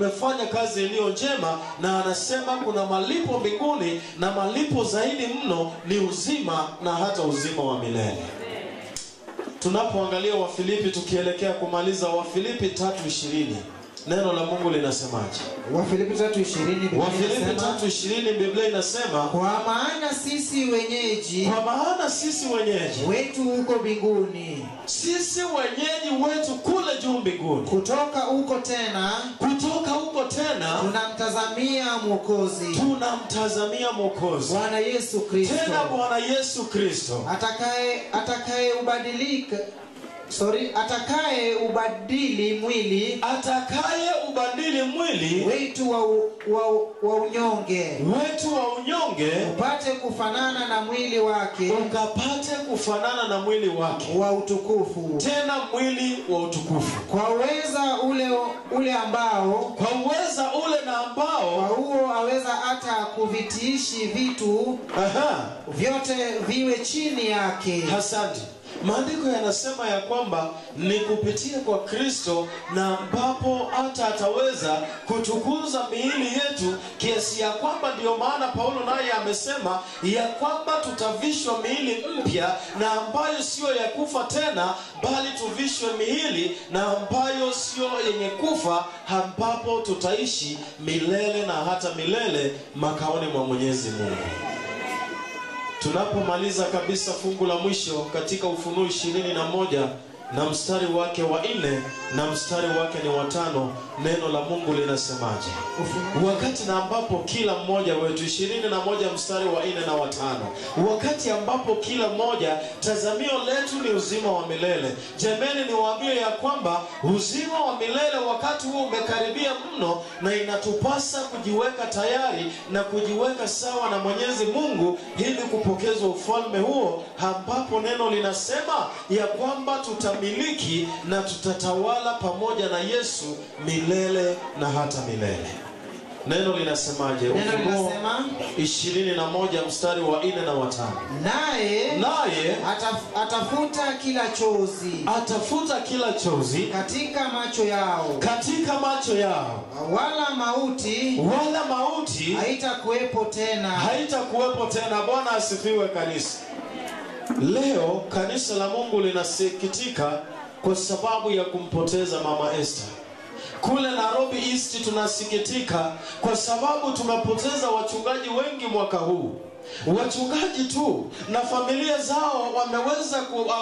umefanya kazi iliyo njema, na anasema kuna malipo mbinguni, na malipo zaidi mno ni uzima na hata uzima wa milele. Tunapoangalia Wafilipi, tukielekea kumaliza, Wafilipi 3:20, neno la Mungu linasemaje? Wafilipi 3:20, Wafilipi 3:20, Biblia inasema, kwa maana sisi wenyeji, kwa maana sisi wenyeji wetu huko mbinguni, sisi wenyeji wetu kule juu mbinguni, kutoka huko tena, kutoka huko tena tunamtazamia Mwokozi, tunamtazamia Mwokozi Bwana Yesu Kristo, tena Bwana Yesu Kristo, atakaye ubadilika atakaye ubadili mwili, atakaye ubadili mwili wetu wa unyonge, wetu wa unyonge, upate kufanana na mwili wake, ukapate kufanana na mwili wake wa utukufu, tena mwili wa utukufu, kwa uweza ule ambao, kwa uweza ule na ambao, kwa huo aweza hata kuvitiishi vitu vyote viwe chini yake. Asante. Maandiko yanasema ya kwamba ni kupitia kwa Kristo na ambapo hata ataweza kutukuza miili yetu, kiasi ya kwamba ndio maana Paulo naye amesema ya kwamba tutavishwa miili mpya na ambayo sio ya kufa tena, bali tuvishwe miili na ambayo sio yenye kufa, ambapo tutaishi milele na hata milele makaoni mwa Mwenyezi Mungu. Tunapomaliza kabisa fungu la mwisho katika Ufunuo 21 na mstari wake wa 4 na mstari wake ni wa 5, neno la Mungu linasemaje? Wakati na ambapo kila mmoja wetu, 21 mstari wa 4 na wa 5, wakati ambapo kila mmoja tazamio letu ni uzima wa milele. Jameni, niwaambie ya kwamba uzima wa milele wakati huo umekaribia mno, na inatupasa kujiweka tayari na kujiweka sawa na Mwenyezi Mungu ili kupokezwa ufalme huo, ambapo neno linasema ya kwamba tutamiliki na tutatawala pamoja na Yesu milele na hata milele. Neno linasemaje? Neno linasema 21 mstari wa 4 na wa 5. Naye atafuta kila chozi, atafuta kila chozi katika macho yao, katika macho yao, wala mauti, wala mauti haitakuwepo tena, haitakuwepo tena. Bwana asifiwe kanisa. Leo kanisa la Mungu linasikitika kwa sababu ya kumpoteza Mama Esther. Kule Nairobi East tunasikitika kwa sababu tumepoteza wachungaji wengi mwaka huu. Wachungaji tu na familia zao wameweza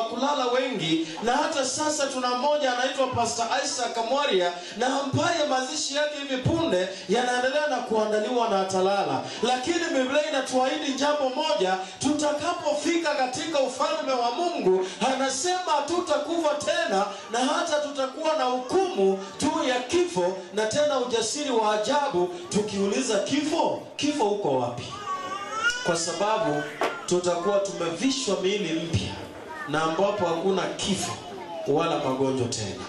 kulala wengi, na hata sasa tuna mmoja anaitwa Pastor Isaac Kamwaria, na ambaye mazishi yake hivi punde yanaendelea na kuandaliwa na atalala. Lakini Biblia inatuahidi jambo moja, tutakapofika katika ufalme wa Mungu, anasema hatutakufa tena, na hata tutakuwa na hukumu tu ya kifo, na tena ujasiri wa ajabu tukiuliza kifo, kifo uko wapi? Kwa sababu tutakuwa tumevishwa miili mpya na ambapo hakuna kifo wala magonjwa tena.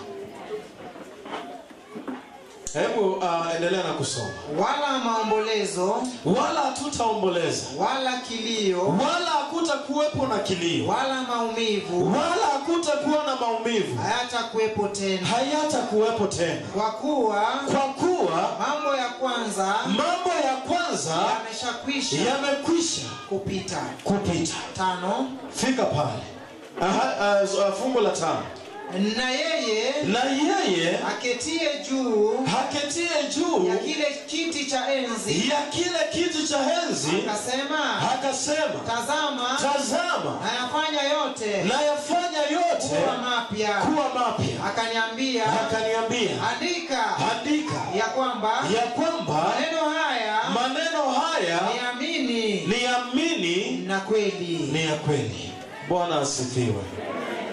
Hebu endelea na kusoma. Wala maombolezo, wala hatutaomboleza, wala kilio, wala hakutakuwepo na kilio, wala maumivu, wala hakutakuwa na maumivu, hayatakuwepo tena, hayatakuwepo tena. Kwa kuwa mambo ya kwanza, mambo ya kwanza yameshakwisha, yamekwisha kupita. 5. Fika pale. Fungu la 5. Na yeye aketie juu, ya kile kiti cha enzi, ya kile kiti cha enzi, akasema, tazama, nayafanya yote kuwa mapya. Akaniambia, andika, ya kwamba maneno haya niamini na kweli, ni ya kweli. Bwana asifiwe.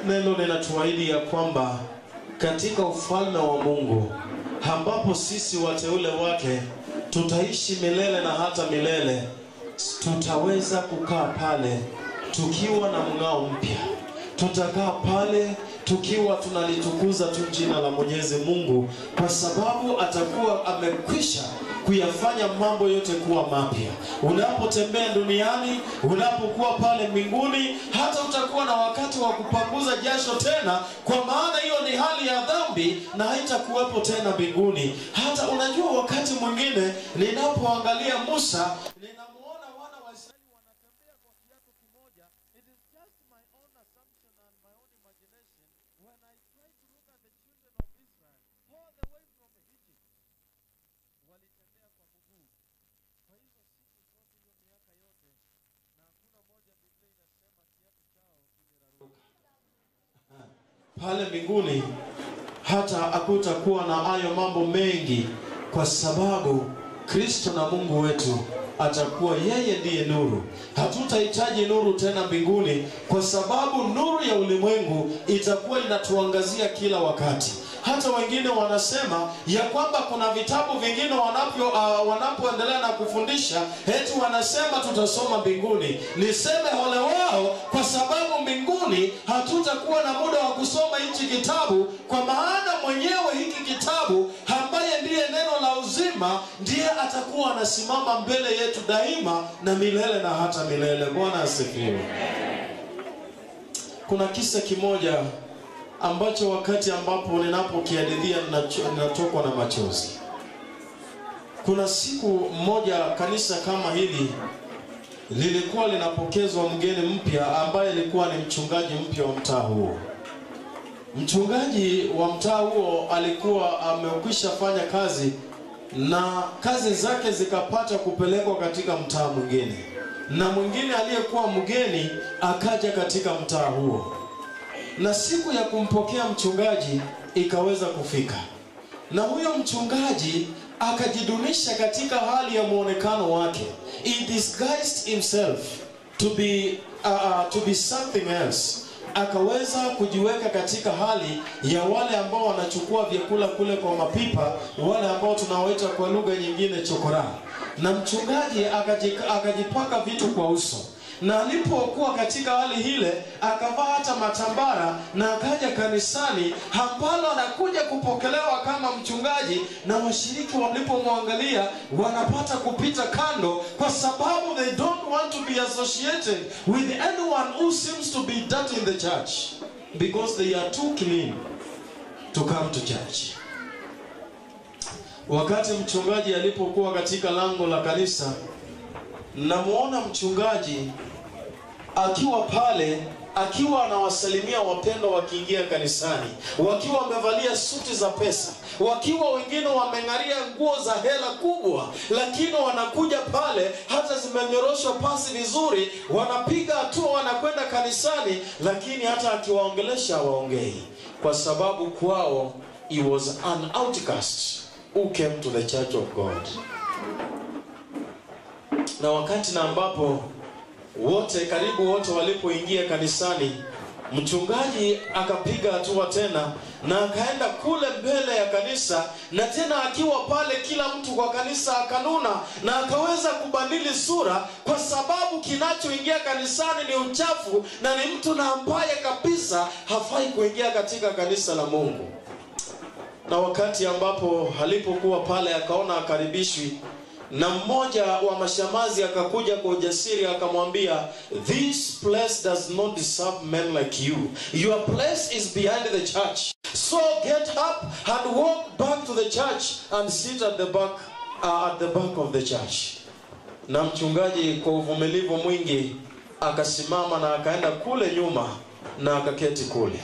Neno linatuahidi ya kwamba katika ufalme wa Mungu, ambapo sisi wateule wake tutaishi milele na hata milele, tutaweza kukaa pale tukiwa na mng'ao mpya. Tutakaa pale tukiwa tunalitukuza tu jina la Mwenyezi Mungu, kwa sababu atakuwa amekwisha kuyafanya mambo yote kuwa mapya. Unapotembea duniani, unapokuwa pale mbinguni, hata utakuwa na wakati wa kupanguza jasho tena, kwa maana hiyo ni hali ya dhambi na haitakuwepo tena mbinguni. Hata unajua, wakati mwingine ninapoangalia Musa, ninamuona wana wa Israeli wanatembea kwa kiatu kimoja. It is just my own assumption and my own imagination when I try to look at the children of Israel all the way from Egypt. Walitembea kwa mguu kwa hizo siku zote, hiyo miaka yote, na hakuna moja Biblia inasema kiatu chao kiliraruka. Pale mbinguni hata hakutakuwa na hayo mambo mengi, kwa sababu Kristo na Mungu wetu atakuwa yeye ndiye nuru. Hatutahitaji nuru tena mbinguni, kwa sababu nuru ya ulimwengu itakuwa inatuangazia kila wakati. Hata wengine wanasema ya kwamba kuna vitabu vingine wanapoendelea na kufundisha, eti wanasema tutasoma mbinguni. Niseme ole wao, kwa sababu mbinguni hatutakuwa na muda wa kusoma hichi kitabu, kwa maana mwenyewe hiki kitabu ambaye ndiye neno la uzima ndiye atakuwa anasimama mbele yetu daima na milele na hata milele. Bwana asifiwe. Kuna kisa kimoja ambacho wakati ambapo ninapokihadithia ninatokwa na machozi. Kuna siku moja kanisa kama hili lilikuwa linapokezwa mgeni mpya ambaye alikuwa ni mchungaji mpya wa mtaa huo. Mchungaji wa mtaa huo alikuwa amekwisha fanya kazi na kazi zake zikapata kupelekwa katika mtaa mwingine, na mwingine aliyekuwa mgeni akaja katika mtaa huo. Na siku ya kumpokea mchungaji ikaweza kufika, na huyo mchungaji akajidunisha katika hali ya muonekano wake. He disguised himself to be something else. Akaweza kujiweka katika hali ya wale ambao wanachukua vyakula kule kwa mapipa, wale ambao tunawaita kwa lugha nyingine chokora. Na mchungaji akajipaka vitu kwa uso, na alipokuwa katika hali ile akavaa hata matambara na akaja kanisani ambalo anakuja kupokelewa kama mchungaji, na washiriki walipomwangalia wanapata kupita kando, kwa sababu they don't want to be associated with anyone who seems to be dirty in the church, because they are too clean to come to church. Wakati mchungaji alipokuwa katika lango la kanisa, namuona mchungaji akiwa pale akiwa anawasalimia wapendwa wakiingia kanisani, wakiwa wamevalia suti za pesa, wakiwa wengine wameng'aria nguo za hela kubwa, lakini wanakuja pale hata zimenyoroshwa pasi vizuri, wanapiga hatua wanakwenda kanisani, lakini hata akiwaongelesha hawaongei, kwa sababu kwao he was an outcast who came to the church of God. Na wakati na ambapo wote karibu wote walipoingia kanisani, mchungaji akapiga hatua tena na akaenda kule mbele ya kanisa, na tena akiwa pale kila mtu kwa kanisa akanuna na akaweza kubadili sura, kwa sababu kinachoingia kanisani ni uchafu na ni mtu na ambaye kabisa hafai kuingia katika kanisa la Mungu. Na wakati ambapo alipokuwa pale akaona akaribishwi, na mmoja wa mashamazi akakuja kwa ujasiri akamwambia, "This place does not deserve men like you. Your place is behind the church. So get up and walk back to the church and sit at the back of the church." Na mchungaji kwa uvumilivu mwingi akasimama na akaenda kule nyuma na akaketi kule.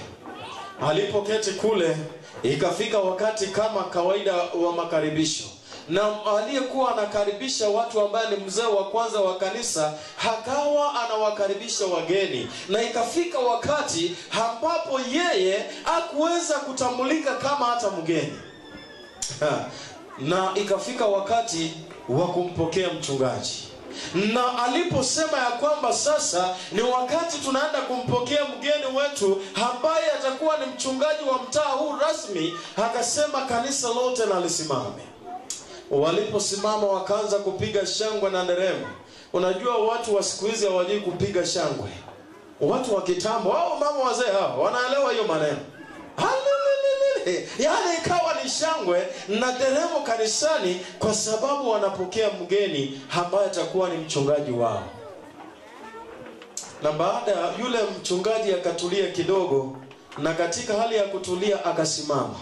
Alipoketi kule, ikafika wakati kama kawaida wa makaribisho, na aliyekuwa anakaribisha watu ambaye ni mzee wa kwanza wa kanisa akawa anawakaribisha wageni, na ikafika wakati ambapo yeye hakuweza kutambulika kama hata mgeni. Na ikafika wakati wa kumpokea mchungaji. Na aliposema ya kwamba sasa ni wakati tunaenda kumpokea mgeni wetu ambaye atakuwa ni mchungaji wa mtaa huu rasmi, akasema kanisa lote na lisimame. Waliposimama wakaanza kupiga shangwe na nderemo. Unajua watu wa siku hizi hawajui kupiga shangwe. Watu wa kitambo, hao mama wazee hao wanaelewa hiyo maneno. Hallelujah. Yaani ikawa ni shangwe na nderemo kanisani, kwa sababu wanapokea mgeni ambaye atakuwa ni mchungaji wao. Na baada yule mchungaji akatulia kidogo, na katika hali ya kutulia akasimama.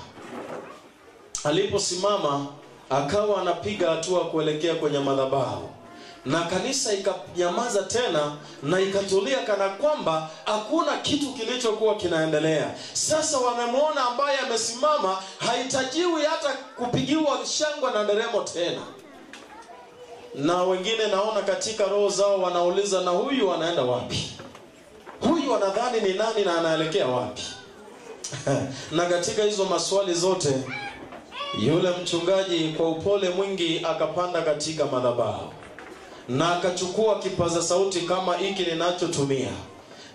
Aliposimama akawa anapiga hatua kuelekea kwenye madhabahu, na kanisa ikanyamaza tena na ikatulia kana kwamba hakuna kitu kilichokuwa kinaendelea. Sasa wamemwona ambaye amesimama, hahitajiwi hata kupigiwa shangwe na nderemo tena. Na wengine naona katika roho zao wanauliza, na huyu anaenda wapi? Huyu anadhani ni nani na anaelekea wapi? Na katika hizo maswali zote, yule mchungaji kwa upole mwingi akapanda katika madhabahu na akachukua kipaza sauti kama hiki ninachotumia,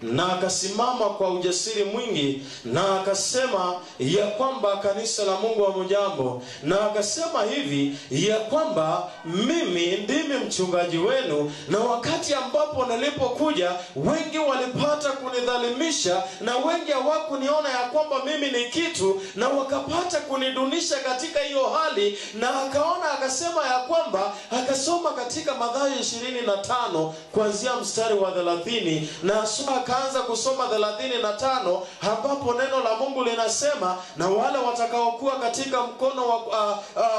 na akasimama kwa ujasiri mwingi na akasema ya kwamba, kanisa la Mungu hamjambo, na akasema hivi ya kwamba mimi ndimi mchungaji wenu, na wakati ambapo nilipokuja wengi walipata kunidhalimisha na wengi hawakuniona ya kwamba mimi ni kitu, na wakapata kunidunisha katika hiyo hali. Na akaona akasema ya kwamba, akasoma katika Mathayo 25 kuanzia mstari wa 30, na akaanza kusoma 35, ambapo neno la Mungu linasema, na wale watakaokuwa katika mkono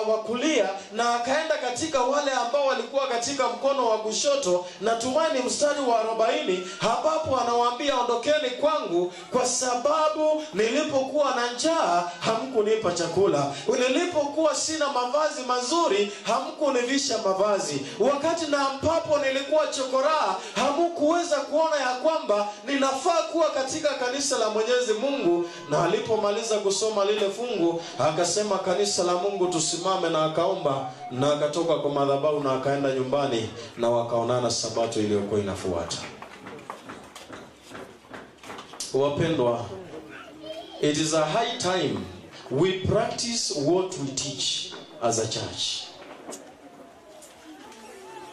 wa kulia, na akaenda katika wale ambao walikuwa katika mkono wa kushoto, na tumaini mstari wa 40, ambapo anawaambia, ondokeni kwangu, kwa sababu nilipokuwa na njaa hamkunipa chakula, nilipokuwa sina mavazi mazuri hamkunivisha mavazi, wakati na ambapo nilikuwa chokoraa hamkuweza kuona ya kwamba ninafaa kuwa katika kanisa la Mwenyezi Mungu. Na alipomaliza kusoma lile fungu akasema, kanisa la Mungu tusimame, na akaomba na akatoka kwa madhabahu na akaenda nyumbani, na wakaonana sabato iliyokuwa inafuata. Wapendwa, it is a high time we practice what we teach as a church.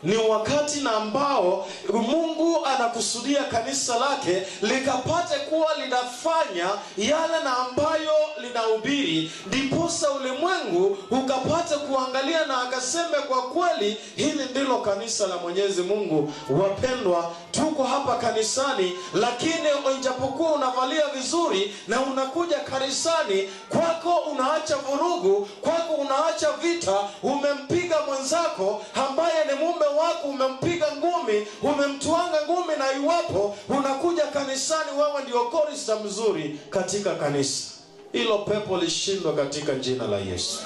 Ni wakati na ambao Mungu anakusudia kanisa lake likapate kuwa linafanya yale na ambayo linahubiri, ndiposa ulimwengu ukapate kuangalia na akaseme, kwa kweli hili ndilo kanisa la Mwenyezi Mungu. Wapendwa, tuko hapa kanisani, lakini ijapokuwa unavalia vizuri na unakuja kanisani, kwako unaacha vurugu, kwako unaacha vita, umempiga mwenzako ambaye ni mume wako, umempiga ngumi, umemtuanga ngumi, na iwapo unakuja kanisani wewe ndio korista mzuri katika kanisa. Hilo pepo lishindwa katika jina la Yesu.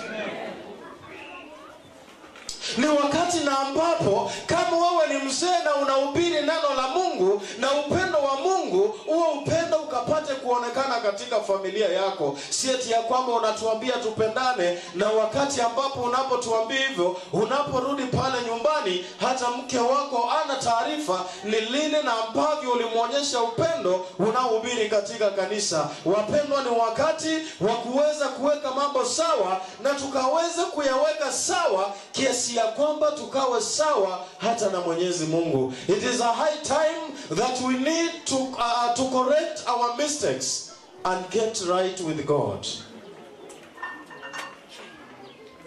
Ni wakati na ambapo kama wewe ni mzee na unahubiri neno la Mungu na upendo wa Mungu, huo upendo ukapate kuonekana katika familia yako. Si eti ya kwamba unatuambia tupendane, na wakati ambapo unapotuambia hivyo, unaporudi pale nyumbani hata mke wako ana taarifa ni lini na ambavyo ulimuonyesha upendo unaohubiri katika kanisa. Wapendwa, ni wakati wa kuweza kuweka mambo sawa, na tukaweze kuyaweka sawa kiasi ya kwamba tukawe sawa hata na Mwenyezi Mungu. It is a high time that we need to correct our mistakes and get right with God.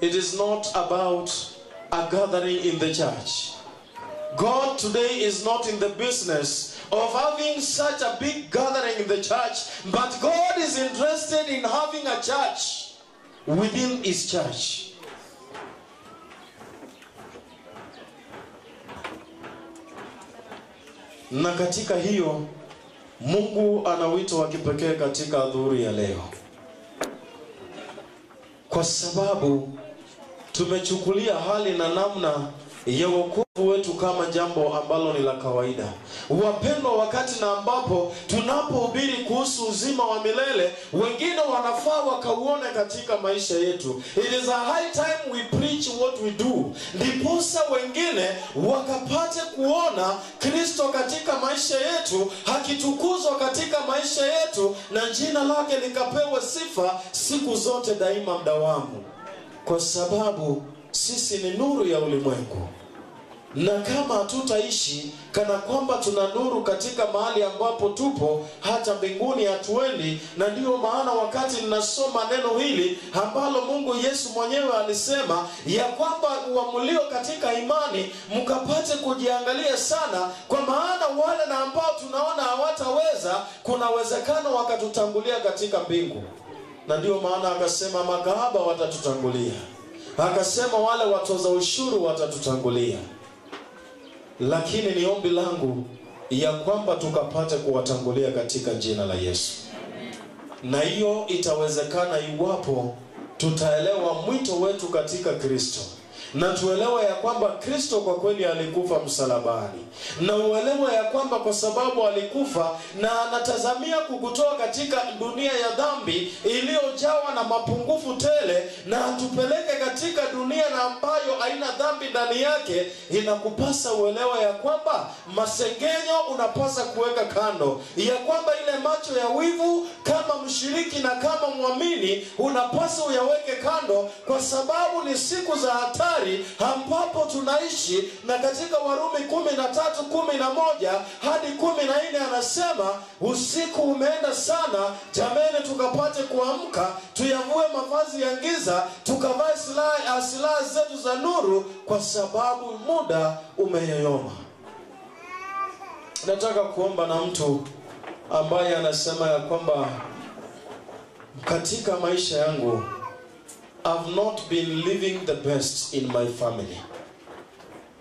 It is not about a gathering in the church. God today is not in the business of having such a big gathering in the church, but God is interested in having a church within his church. Na katika hiyo, Mungu ana wito wa kipekee katika adhuhuri ya leo, kwa sababu tumechukulia hali na namna ya wokovu wetu kama jambo ambalo ni la kawaida. Wapendwa, wakati na ambapo tunapohubiri kuhusu uzima wa milele, wengine wanafaa wakauone katika maisha yetu. It is a high time we preach what we do, ndiposa wengine wakapate kuona Kristo katika maisha yetu, hakitukuzwa katika maisha yetu, na jina lake likapewa sifa siku zote daima mdawamu, kwa sababu sisi ni nuru ya ulimwengu. Na kama hatutaishi kana kwamba tuna nuru katika mahali ambapo tupo, hata mbinguni hatuendi. Na ndiyo maana wakati ninasoma neno hili ambalo Mungu Yesu mwenyewe alisema ya kwamba uamulio katika imani mkapate kujiangalia sana, kwa maana wale na ambao tunaona hawataweza, kuna uwezekano wakatutangulia katika mbingu. Na ndiyo maana akasema makahaba watatutangulia, akasema wale watoza ushuru watatutangulia. Lakini ni ombi langu ya kwamba tukapate kuwatangulia katika jina la Yesu. Na hiyo itawezekana iwapo tutaelewa mwito wetu katika Kristo, na tuelewe ya kwamba Kristo kwa kweli alikufa msalabani, na uelewe ya kwamba kwa sababu alikufa na anatazamia kukutoa katika dunia ya dhambi iliyojawa na mapungufu tele, na atupeleke katika dunia na ambayo haina dhambi ndani yake. Inakupasa uelewe ya kwamba masengenyo unapasa kuweka kando, ya kwamba ile macho ya wivu kama mshiriki na kama muamini unapasa uyaweke kando, kwa sababu ni siku za hatari ambapo tunaishi. Na katika Warumi 13:11 hadi 14 anasema usiku umeenda sana, jameni, tukapate kuamka, tuyavue mavazi ya giza, tukavae silaha zetu za nuru, kwa sababu muda umeyoyoma. Nataka kuomba na mtu ambaye anasema ya kwamba katika maisha yangu I've not been living the best in my family.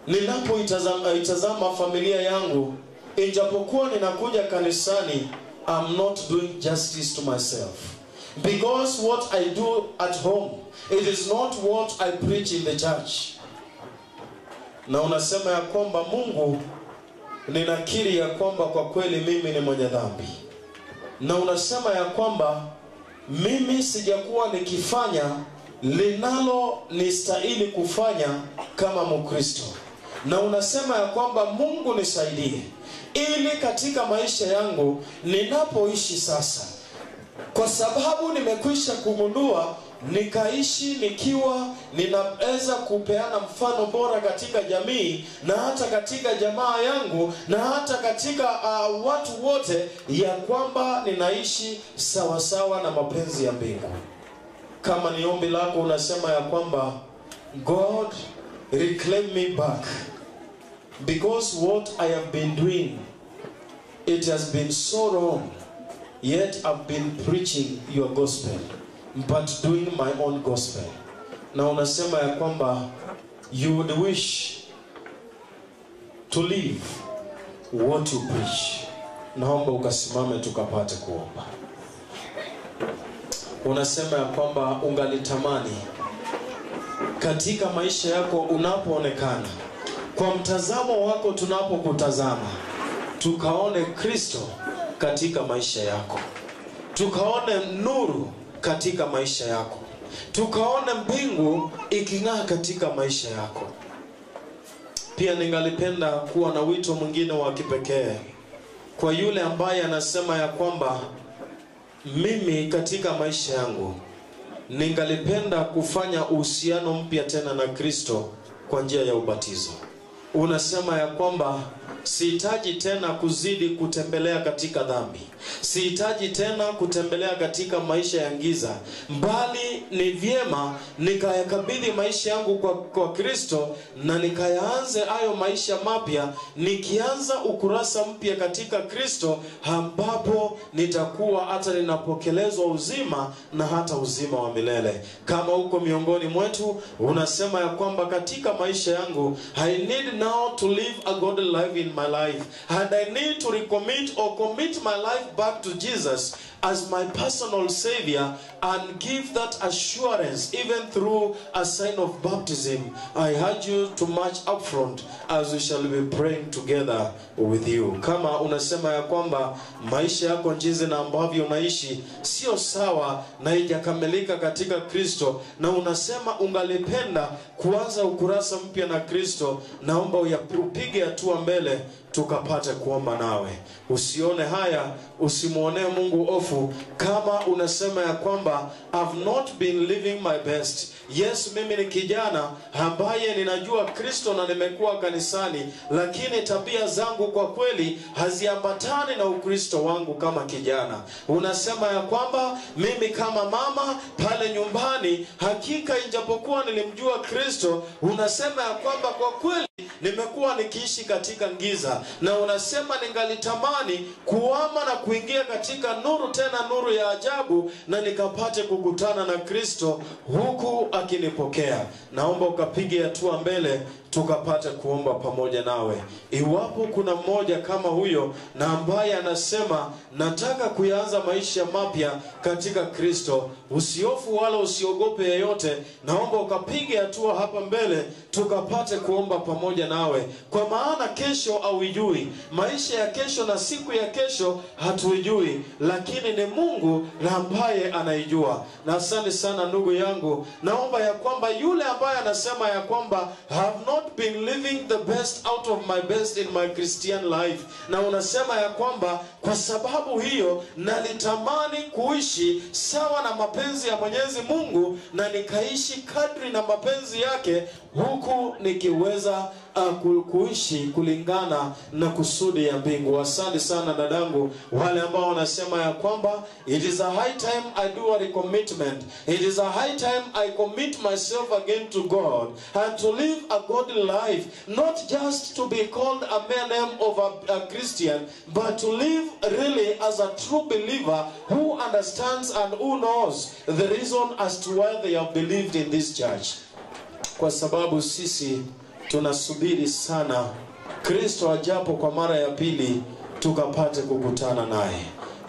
Ninapoitazama familia yangu, ijapokuwa ninakuja kanisani, I'm not doing justice to myself. Because what I do at home, it is not what I preach in the church. Na unasema ya kwamba Mungu, ninakiri ya kwamba kwa kweli mimi ni mwenye dhambi. Na unasema ya kwamba mimi sijakuwa nikifanya linalo nistahili kufanya kama Mkristo. Na unasema ya kwamba Mungu nisaidie ili katika maisha yangu ninapoishi sasa, kwa sababu nimekwisha kugundua, nikaishi nikiwa ninaweza kupeana mfano bora katika jamii na hata katika jamaa yangu na hata katika watu wote, ya kwamba ninaishi sawasawa na mapenzi ya mbingu. Kama ni ombi lako, unasema ya kwamba God, reclaim me back, because what I have been doing, it has been so wrong, yet I've been preaching your gospel, but doing my own gospel. Na unasema ya kwamba you would wish to live what you preach. Naomba ukasimame tukapate kuomba. Unasema ya kwamba ungalitamani katika maisha yako unapoonekana, kwa mtazamo wako tunapokutazama, tukaone Kristo katika maisha yako, tukaone nuru katika maisha yako, tukaone mbingu iking'aa katika maisha yako. Pia ningalipenda kuwa na wito mwingine wa kipekee kwa yule ambaye anasema ya kwamba mimi katika maisha yangu ningalipenda kufanya uhusiano mpya tena na Kristo kwa njia ya ubatizo. Unasema ya kwamba sihitaji tena kuzidi kutembelea katika dhambi, sihitaji tena kutembelea katika maisha ya giza, bali ni vyema nikayakabidhi maisha yangu kwa Kristo na nikayaanze hayo maisha mapya, nikianza ukurasa mpya katika Kristo, ambapo nitakuwa hata ninapokelezwa uzima na hata uzima wa milele. Kama uko miongoni mwetu unasema ya kwamba katika maisha yangu I need now to live a godly life in my life, and I need to recommit or commit my life back to Jesus as my personal savior and give that assurance even through a sign of baptism, I urge you to march up front as we shall be praying together with you. Kama unasema ya kwamba maisha yako jinsi na ambavyo unaishi sio sawa na haijakamilika katika Kristo, na unasema ungalipenda kuanza ukurasa mpya na Kristo, naomba upige hatua mbele tukapate kuomba nawe. Usione haya, usimuonee Mungu hofu kama unasema ya kwamba I've not been living my best. Yes, mimi ni kijana ambaye ninajua Kristo na nimekuwa kanisani, lakini tabia zangu kwa kweli haziambatani na Ukristo wangu kama kijana. Unasema ya kwamba mimi kama mama pale nyumbani, hakika ijapokuwa nilimjua Kristo, unasema ya kwamba kwa kweli nimekuwa nikiishi katika giza, na unasema ningalitamani kuama na kuingia katika nuru, tena nuru ya ajabu, na nikapate kukutana na Kristo huku akinipokea. Naomba ukapige hatua mbele tukapate kuomba pamoja nawe. Iwapo kuna mmoja kama huyo na ambaye anasema nataka kuanza maisha mapya katika Kristo, usihofu wala usiogope yeyote, naomba ukapige hatua hapa mbele tukapate kuomba pamoja nawe, kwa maana kesho hauijui. Maisha ya kesho na siku ya kesho hatuijui, lakini ni Mungu na ambaye anaijua. Na asante sana ndugu yangu, naomba ya kwamba yule ambaye anasema ya kwamba have not been living the best out of my best in my Christian life, na unasema ya kwamba kwa sababu hiyo nalitamani kuishi sawa na mapenzi ya Mwenyezi Mungu na nikaishi kadri na mapenzi yake, huku nikiweza kuishi kulingana na kusudi ya mbingu. Asante sana dadangu. Wale ambao wanasema ya kwamba it is a high time I do a recommitment, it is a high time I commit myself again to God and to live a godly life, not just to be called a mere name of a Christian, but to live really as a true believer who understands and who knows the reason as to why they have believed in this church. Kwa sababu sisi tunasubiri sana Kristo ajapo kwa mara ya pili tukapate kukutana naye.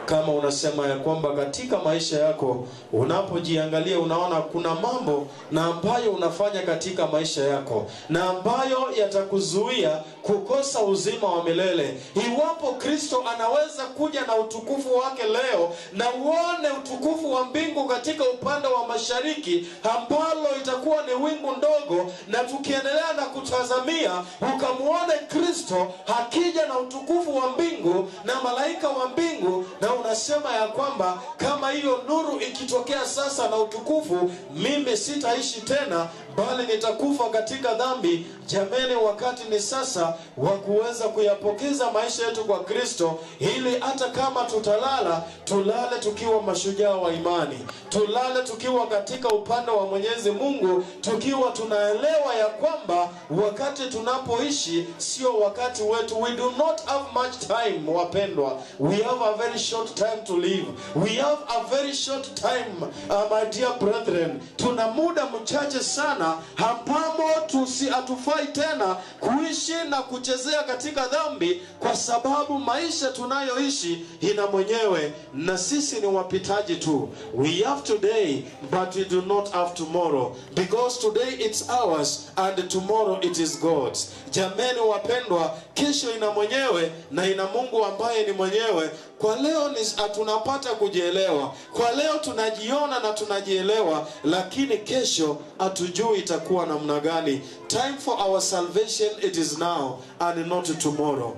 Kama unasema ya kwamba katika maisha yako unapojiangalia unaona kuna mambo na ambayo unafanya katika maisha yako na ambayo yatakuzuia kukosa uzima wa milele, iwapo Kristo anaweza kuja na utukufu wake leo na uone utukufu wa mbingu katika upande wa mashariki, ambalo itakuwa ni wingu ndogo, na tukiendelea na kutazamia ukamuone Kristo akija na utukufu wa mbingu na malaika wa mbingu, na unasema ya kwamba kama hiyo nuru ikitokea sasa na utukufu, mimi sitaishi tena bali nitakufa katika dhambi. Jameni, wakati ni sasa wa kuweza kuyapokeza maisha yetu kwa Kristo, ili hata kama tutalala, tulale tukiwa mashujaa wa imani, tulale tukiwa katika upande wa Mwenyezi Mungu, tukiwa tunaelewa ya kwamba wakati tunapoishi sio wakati wetu. We do not have much time, wapendwa. We have a very short time to live. We have a very short time, my dear brethren. Tuna muda mchache sana ambamo hatufai tena kuishi na kuchezea katika dhambi, kwa sababu maisha tunayoishi ina mwenyewe na sisi ni wapitaji tu. We have today but we do not have tomorrow, because today it's ours and tomorrow it is God's. Jameni wapendwa, kesho ina mwenyewe na ina Mungu ambaye ni mwenyewe. Kwa leo ni tunapata kujielewa, kwa leo tunajiona na tunajielewa, lakini kesho hatujui itakuwa namna gani. Time for our salvation it is now and not tomorrow.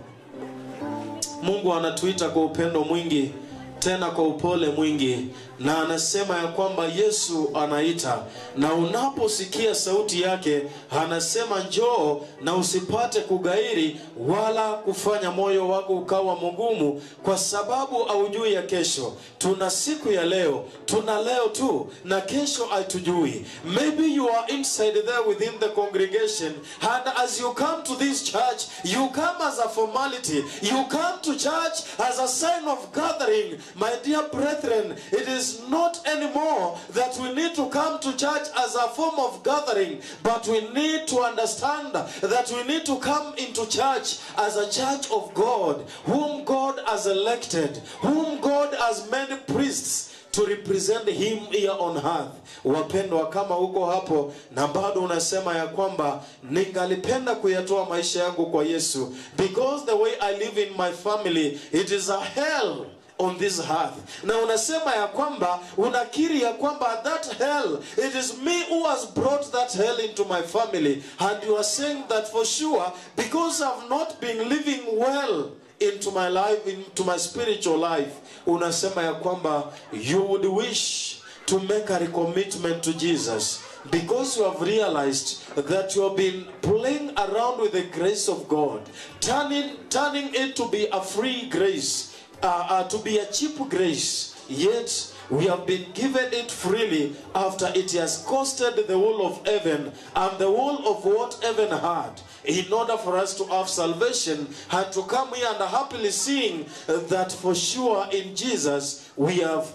Mungu anatuita kwa upendo mwingi, tena kwa upole mwingi, na anasema ya kwamba Yesu anaita, na unaposikia sauti yake anasema njoo, na usipate kugairi wala kufanya moyo wako ukawa mgumu, kwa sababu haujui ya kesho. Tuna siku ya leo, tuna leo tu, na kesho hatujui. Maybe you are inside there within the congregation, and as you come to this church, you come as a formality, you come to church as a sign of gathering. My dear brethren, it is not anymore that we need to come to church as a form of gathering, but we need to understand that we need to come into church as a church of God, whom God has elected, whom God has made priests to represent him here on earth. Wapendwa, kama uko hapo na bado unasema ya kwamba ningalipenda kuyatoa maisha yangu kwa Yesu, because the way I live in my family, it is a hell on this earth. Na unasema ya kwamba, unakiri ya kwamba that hell, it is me who has brought that hell into my family. And you are saying that for sure, because I've not been living well into my life, into my spiritual life. Unasema ya kwamba you would wish to make a recommitment to Jesus, because you have realized that you have been playing around with the grace of God, turning it to be a free grace, to be a cheap grace. Yet we have been given it freely after it has costed the whole of heaven and the whole of what heaven had, in order for us to have salvation and to come here and happily seeing that for sure in Jesus we have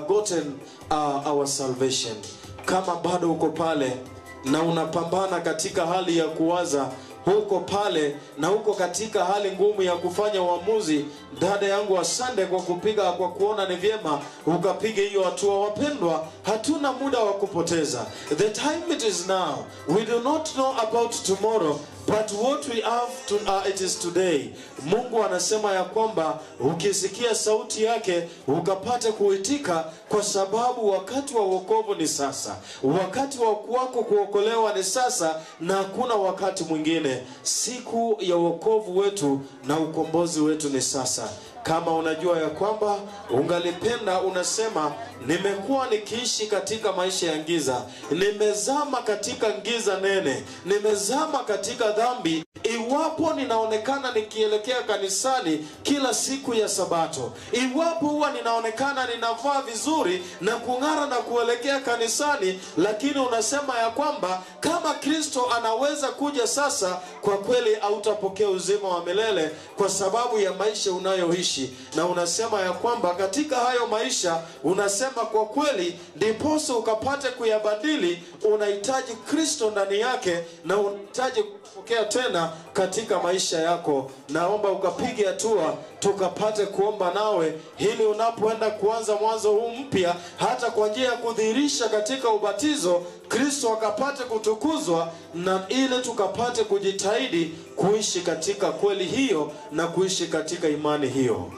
gotten our salvation. Kama bado uko pale na unapambana katika hali ya kuwaza, huko pale na uko katika hali ngumu ya kufanya uamuzi, dada yangu asante kwa kupiga, kwa kuona ni vyema ukapiga hiyo hatua. Wapendwa, hatuna muda wa kupoteza. The time it is now. We do not know about tomorrow, but what we have to, it is today. Mungu anasema ya kwamba ukisikia sauti yake ukapate kuitika, kwa sababu wakati wa wokovu ni sasa. Wakati wa kwako kuokolewa ni sasa, na hakuna wakati mwingine. Siku ya wokovu wetu na ukombozi wetu ni sasa. Kama unajua ya kwamba ungalipenda, unasema nimekuwa nikiishi katika maisha ya giza, nimezama katika giza nene, nimezama katika dhambi. Iwapo ninaonekana nikielekea kanisani kila siku ya Sabato, iwapo huwa ninaonekana ninavaa vizuri na kung'ara na kuelekea kanisani, lakini unasema ya kwamba kama Kristo anaweza kuja sasa, kwa kweli hautapokea uzima wa milele kwa sababu ya maisha unayoishi. Na unasema ya kwamba katika hayo maisha, unasema kwa kweli ndiposa ukapate kuyabadili, unahitaji Kristo ndani yake na unahitaji kupokea tena katika maisha yako. Naomba ukapige hatua tukapate kuomba nawe, ili unapoenda kuanza mwanzo huu mpya, hata kwa njia ya kudhihirisha katika ubatizo, Kristo akapate kutukuzwa, na ile tukapate kujitahidi kuishi katika kweli hiyo na kuishi katika imani hiyo.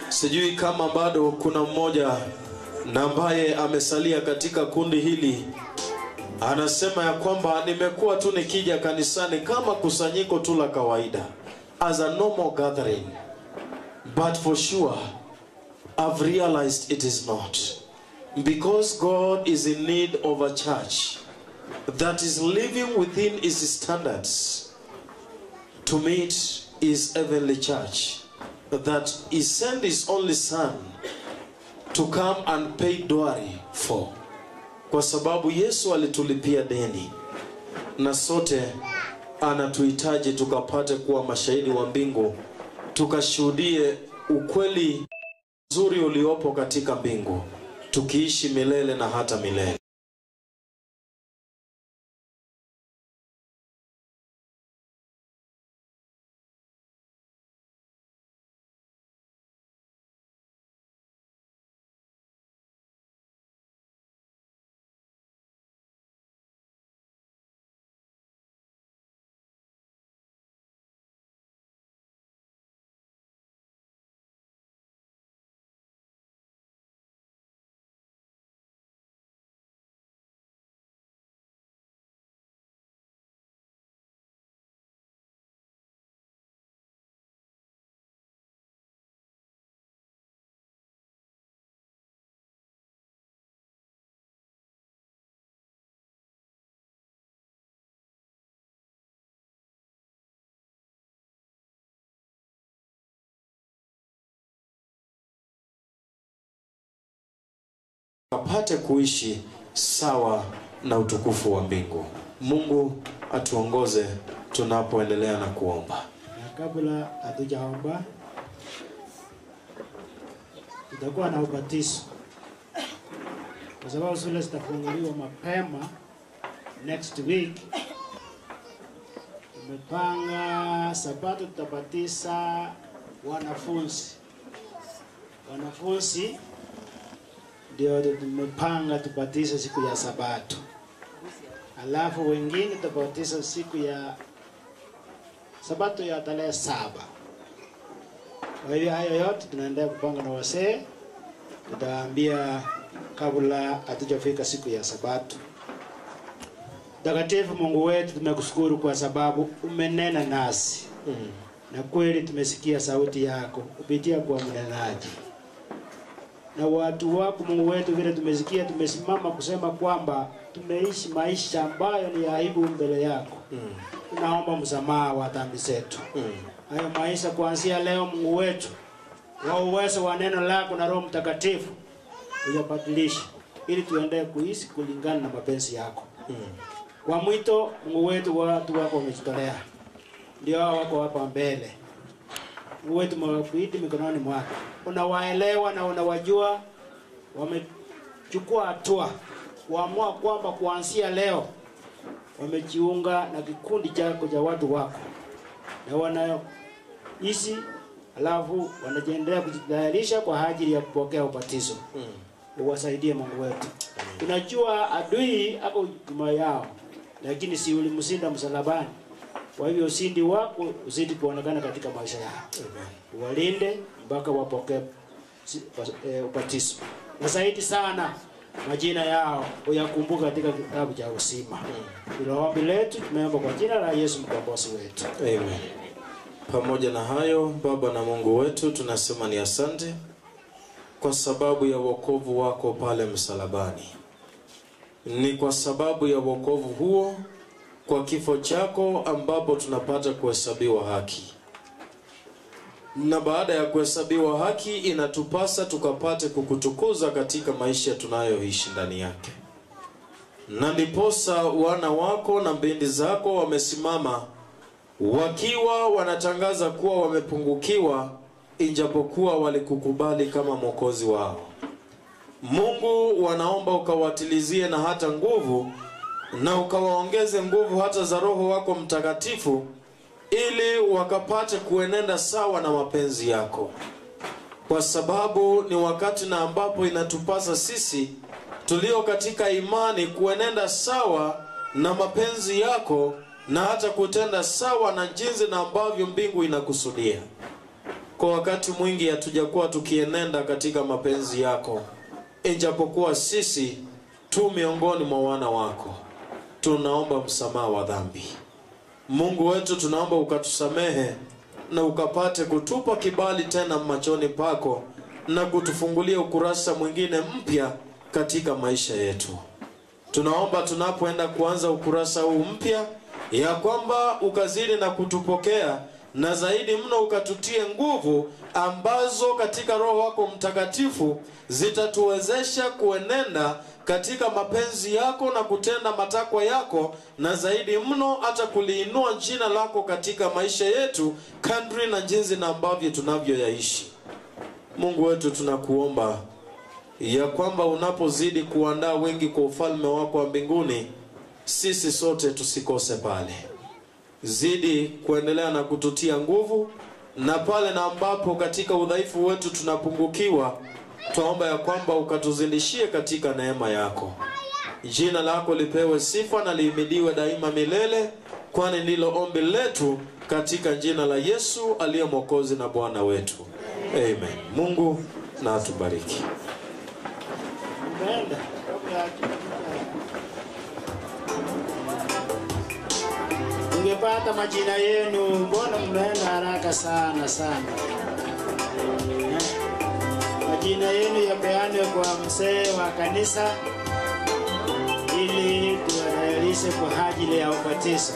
Sijui kama bado kuna mmoja na ambaye amesalia katika kundi hili, anasema ya kwamba nimekuwa tu nikija kanisani kama kusanyiko tu la kawaida, as a normal gathering, but for sure I've realized it is not, because God is in need of a church that is living within his standards to meet his heavenly church, that he sent his only son to come and pay dowry for. Kwa sababu Yesu alitulipia deni, na sote anatuhitaji tukapate kuwa mashahidi wa mbingu, tukashuhudie ukweli mzuri uliopo katika mbingu, tukiishi milele na hata milele. Apate kuishi sawa na utukufu wa mbingu. Mungu atuongoze tunapoendelea na kuomba. Na kabla hatujaomba, tutakuwa na ubatizo, kwa sababu shule zitafunguliwa mapema next week. Tumepanga Sabato tutabatiza wanafunzi. Wanafunzi ndio tumepanga tubatize siku ya Sabato. Alafu wengine tubatize siku ya Sabato ya tarehe 7. Kwa hivyo hayo yote tunaendelea kupanga na wasee, tutawaambia kabla hatujafika siku ya Sabato. Mtakatifu Mungu wetu, tumekushukuru kwa sababu umenena nasi na kweli tumesikia sauti yako kupitia kwa mnenaji na watu wako. Mungu wetu, vile tumesikia, tumesimama kusema kwamba tumeishi maisha ambayo ni ya aibu mbele yako. Tunaomba msamaha wa dhambi zetu. Hayo maisha kuanzia leo, Mungu wetu, kwa uwezo wa neno lako na Roho Mtakatifu uyabadilishe ili tuendelee kuishi kulingana na mapenzi yako. Kwa mwito Mungu wetu, watu wako wamejitolea, ndio hao wako hapa mbele. Mungu wetu, mwakuiti mikononi mwako, unawaelewa na unawajua. Wamechukua hatua kuamua kwamba kuanzia leo wamejiunga na kikundi chako cha watu wako na wanaishi, alafu wanajiendelea kujitayarisha kwa ajili ya kupokea ubatizo. Uwasaidie Mungu wetu. Tunajua adui ako nyuma yao, lakini si ulimshinda msalabani. Kwa hivyo ushindi wako uzidi kuonekana katika maisha yao. Uwalinde mpaka wapokee ubatizo. Na zaidi sana majina yao uyakumbuka katika kitabu cha uzima. Hilo ombi letu tumeomba kwa jina la Yesu mkombozi wetu. Amen. Pamoja na hayo, Baba na Mungu wetu, tunasema ni asante kwa sababu ya wokovu wako pale msalabani. Ni kwa sababu ya wokovu huo, kwa kifo chako, ambapo tunapata kuhesabiwa haki. Na baada ya kuhesabiwa haki, inatupasa tukapate kukutukuza katika maisha tunayoishi ndani yake. Na ndiposa wana wako na binti zako wamesimama wakiwa wanatangaza kuwa wamepungukiwa, ijapokuwa walikukubali kama Mwokozi wao. Mungu, wanaomba ukawatilizie na hata nguvu, na ukawaongeze nguvu hata za Roho wako Mtakatifu, ili wakapate kuenenda sawa na mapenzi yako. Kwa sababu ni wakati na ambapo inatupasa sisi tulio katika imani kuenenda sawa na mapenzi yako, na hata kutenda sawa na jinsi na ambavyo mbingu inakusudia. Kwa wakati mwingi hatujakuwa tukienenda katika mapenzi yako, ijapokuwa sisi tu miongoni mwa wana wako. Tunaomba msamaha wa dhambi. Mungu wetu, tunaomba ukatusamehe na ukapate kutupa kibali tena machoni pako, na kutufungulia ukurasa mwingine mpya katika maisha yetu. Tunaomba tunapoenda kuanza ukurasa huu mpya, ya kwamba ukazidi na kutupokea, na zaidi mno ukatutie nguvu ambazo katika Roho wako Mtakatifu zitatuwezesha kuenenda katika mapenzi yako na kutenda matakwa yako, na zaidi mno hata kuliinua jina lako katika maisha yetu kadri na jinsi na ambavyo tunavyoyaishi. Mungu wetu, tunakuomba ya kwamba unapozidi kuandaa wengi kwa ufalme wako wa mbinguni, sisi sote tusikose pale. Zidi kuendelea na kututia nguvu, na pale na ambapo katika udhaifu wetu tunapungukiwa, twaomba ya kwamba ukatuzidishie katika neema yako. Jina lako lipewe sifa na lihimidiwe daima milele, kwani ndilo ombi letu katika jina la Yesu aliye Mwokozi na Bwana wetu. Amen. Mungu na atubariki. Ungepata majina yenu, mbona mnaenda haraka sana sana? Majina yenu yapeanwe kwa mzee wa kanisa ili tuwatayarishe kwa ajili ya ubatizo.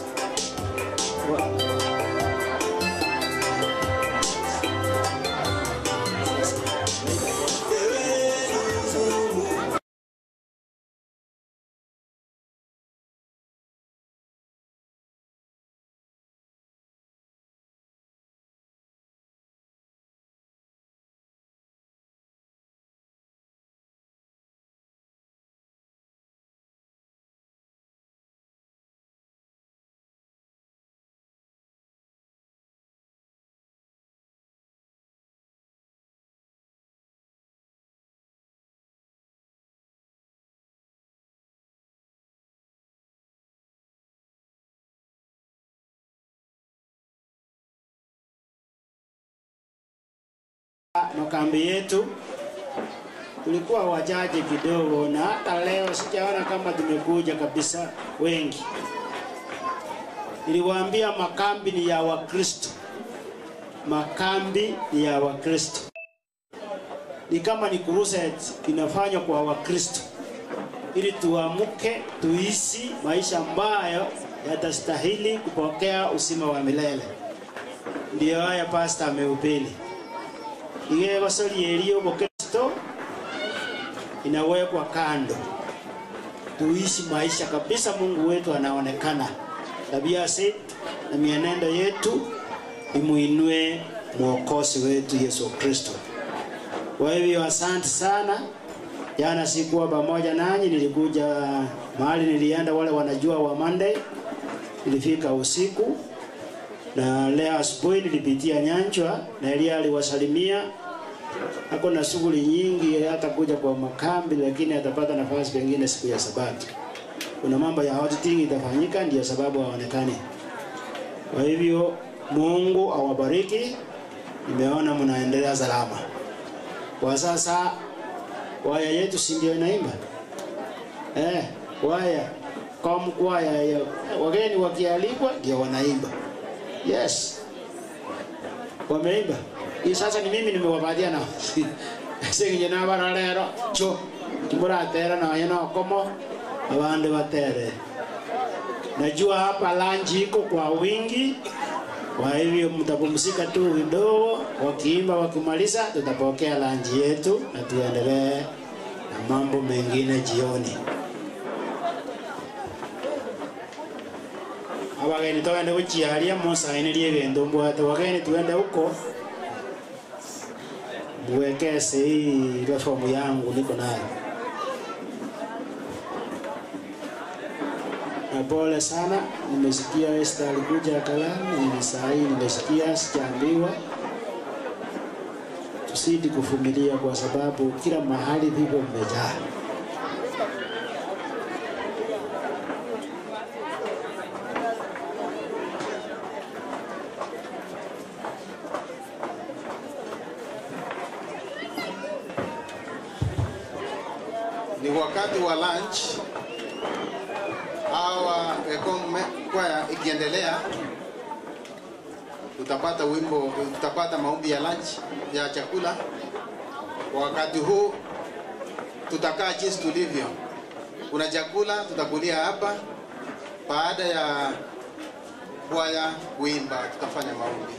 makambi yetu tulikuwa wachache kidogo, na hata leo sijaona kama tumekuja kabisa wengi. Niliwaambia makambi ni ya Wakristo. Makambi ni ya Wakristo. Ni kama ni crusade inafanywa kwa Wakristo ili tuamuke, tuishi maisha ambayo yatastahili kupokea uzima wa milele. Ndiyo haya pastor amehubiri. Ile basali yeliyo Kristo inawekwa kando. Tuishi maisha kabisa, Mungu wetu anaonekana. Tabia zetu na mienendo yetu imuinue Mwokozi wetu Yesu Kristo. Kwa hivyo asante sana. Jana sikuwa pamoja nanyi, nilikuja mahali nilienda, wale wanajua wa Monday. Nilifika usiku na leo asubuhi nilipitia Nyanchwa na Elia aliwasalimia. Ako na shughuli nyingi, hata kuja kwa makambi, lakini atapata nafasi pengine siku ya Sabato. Kuna mambo ya auditing itafanyika, ndio sababu haonekani. Kwa hivyo Mungu awabariki. Nimeona mnaendelea salama. Kwa sasa waya yetu si ndio inaimba? Waya kama kwaya wageni wakialikwa ndio wanaimba. Yes. Wameimba. Hii sasa ni mimi nimewapatia na. Singe na baralero cho. Tuburatera na yeno komo abande batere. Najua hapa lunch iko kwa wingi. Kwa hivyo mtapumzika tu kidogo, wakiimba wakimaliza tutapokea lunch yetu na tuendelee na mambo mengine jioni. Abageni twende kuchiaria musainirie bintu mbwate, wageni tuende huko mwekese hii reformu yangu niko nayo. Na pole sana, nimesikia Esther alikuja kalamu, ni nimesikia sijaambiwa. Tusidi kuvumilia kwa sababu kila mahali vipo mmejaa. Ni wakati wa lunch. Hawa kwaya ikiendelea tutapata wimbo, tutapata maombi ya lunch ya chakula. Wakati huu tutakaa jinsi tulivyo. Kuna chakula tutakulia hapa. Baada ya kwaya kuimba tutafanya maombi.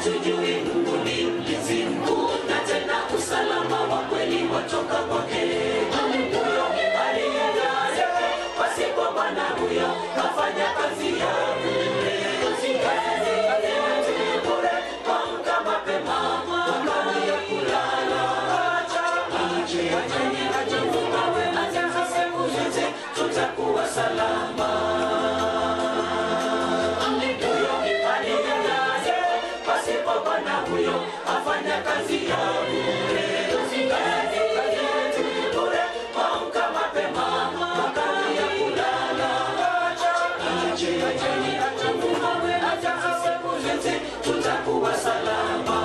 Hatujui Mungu ni mlinzi mkuu, na tena usalama wa kweli watoka kwake. Huyo aliye naye pasipo Bwana huyo kafanya kazi ya bure. Kazi yetu bure, kuamka mapema wakawia kulala. Acheni acha siku zote tutakuwa salama. Huyo aliye naye pasipo Bwana huyo afanya kazi ya bure. Kazi yetu bure, kuamka mapema wakawia kulala. Acheni acha siku zote tutakuwa salama.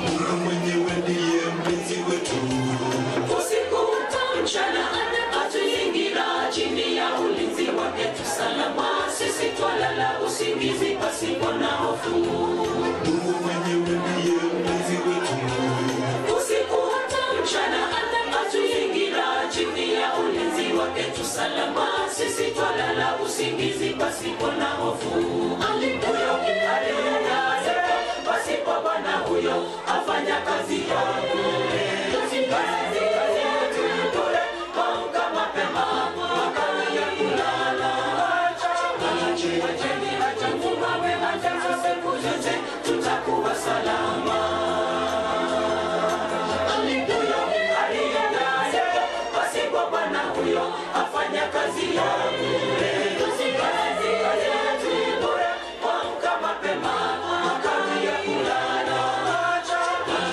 Mungu mwenyewe ndiye mlinzi wetu. Usiku mchana atuzingira chini ya ulinzi wake tusalama. Sisi twalala usingizi pasipo na hofu. Mungu mwenyewe ndiye mlinzi wetu. Usiku mchana atuzingira chini ya ulinzi wake tusalama. Sisi twalala usingizi pasipo na hofu. Huyo aliye naye pasipo Bwana huyo afanya kazi ya bure. Kazi yetu bure, kuamka mapema wakawia kulala. Acheni acha siku zote tutakuwa salama. Huyo aliye naye pasipo Bwana huyo afanya kazi ya bure. Kazi yetu bure, kuamka mapema wakawia kulala.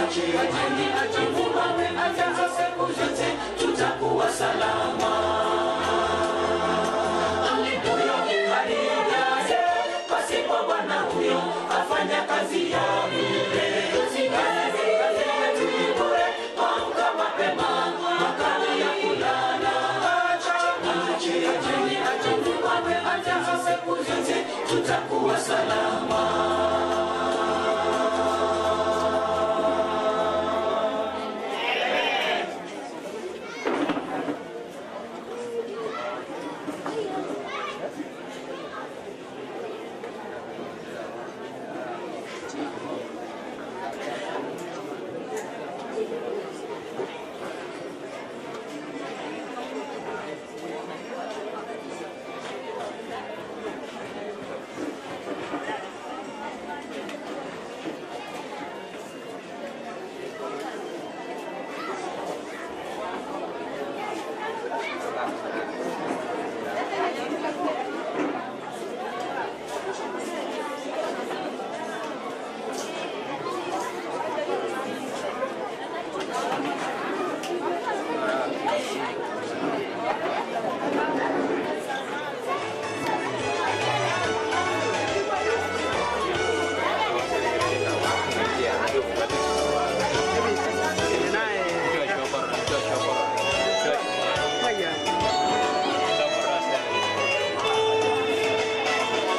Acheni acha siku zote tutakuwa salama. Huyo aliye naye pasipo Bwana huyo afanya kazi ya bure. Kazi yetu bure, kuamka mapema wakawia kulala. Acheni acha siku zote tutakuwa salama.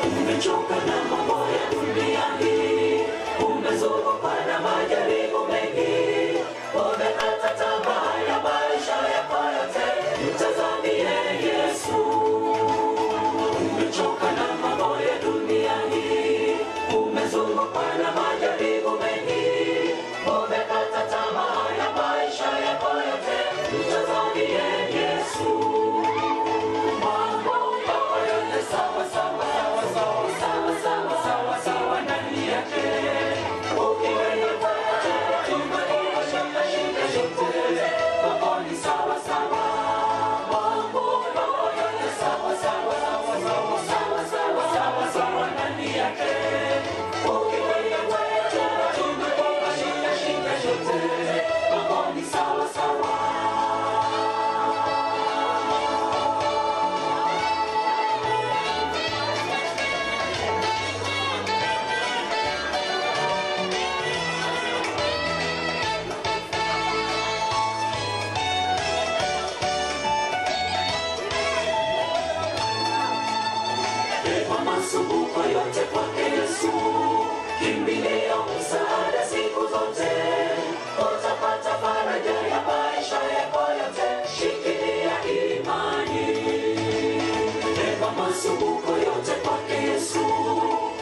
Umechoka na mambo ya dunia hii, umezungukwa na majaribu mengi, umekata tamaa ya maisha yako yote, mtazamie Yesu. Umechoka na mambo ya dunia hii, umezungukwa na majaribu mengi, umekata tamaa ya maisha yako yote, mtazamie Yesu. Mambo yako yote sawa sawa sawa sawa sawa sawa. Masumbuko yote kwake Yesu, kimbilio msaada siku zote, utapata faraja ya maisha yako yote, shikilia imani. Beba masumbuko yote kwake Yesu,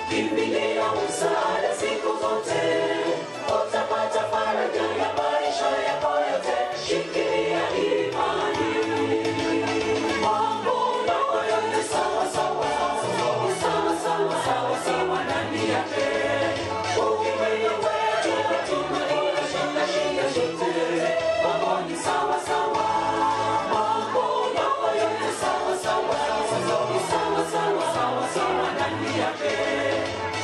kimbilio msaada siku zote, utapata faraja ya maisha yako yote, shikilia imani. Mambo yote sawa sawa, sawa sawa sawa sawa ndani yake. Ukiweka wetu tunashinda shinda zote, mambo ni sawa sawa. Mambo yote sawa sawa, sawa sawa sawa sawa ndani yake.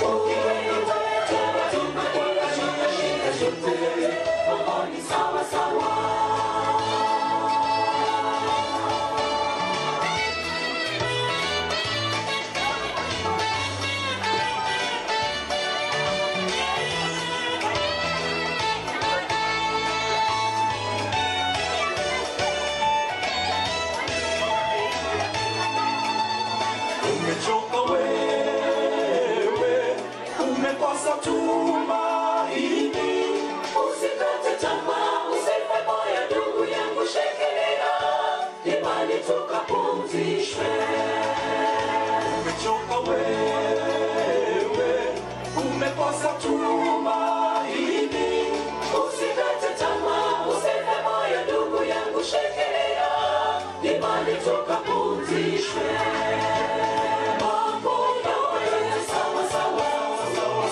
Ukiweka wetu tunashinda shinda zote, mambo ni sawa sawa. Umechoka wewe, umekosa tumaini. Usikate tamaa, usife moyo ndugu yangu, shikilia imani tukapumzishwe. Umechoka wewe, umekosa tumaini. Usikate tamaa, usife moyo ndugu yangu, shikilia imani tukapumzishwe. Mambo yote sawa sawa,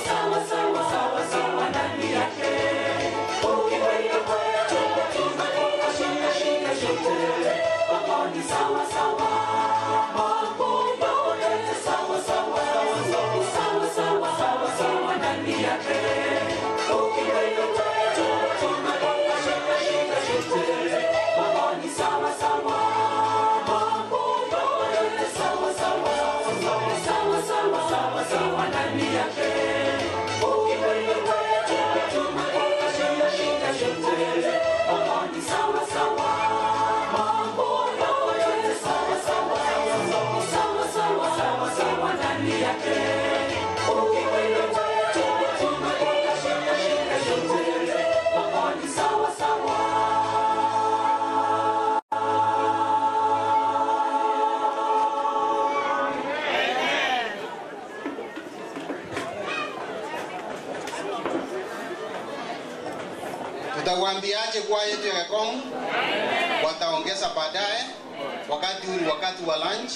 sawa sawa sawa sawa ndani yake. Ukiweka kwetu tunashinda shinda zote, mambo ni sawa sawa. Mambo yote sawa sawa, sawa sawa sawa sawa ndani yake. Ukiweka kwetu tunashinda shinda zote, mambo ni sawa sawa. Mambo yote sawa sawa, sawa sawa sawa sawa ndani yake. Ukiweka kwetu tunashinda shinda zote, mambo ni sawa sawa. Mambo yote sawa sawa, sawa sawa sawa sawa ndani yake. Ukiweka kwetu tunashinda shinda zote, mambo ni sawa sawa. Tutawaambiaje kwa yetu ya Gakong? Wataongeza baadaye, wakati huu ni wakati wa lunch.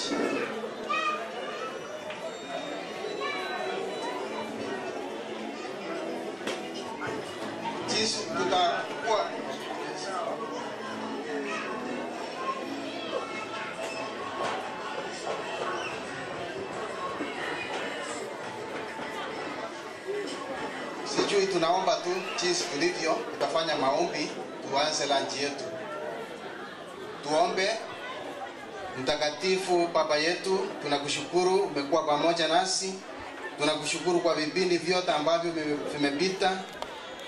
Jinsi tutakuwa sijui, tunaomba tu jinsi tulivyo, tutafanya maombi tuanze lunch yetu. Tuombe. Mtakatifu Baba yetu, tunakushukuru umekuwa pamoja nasi. Tunakushukuru kwa vipindi vyote ambavyo vimepita.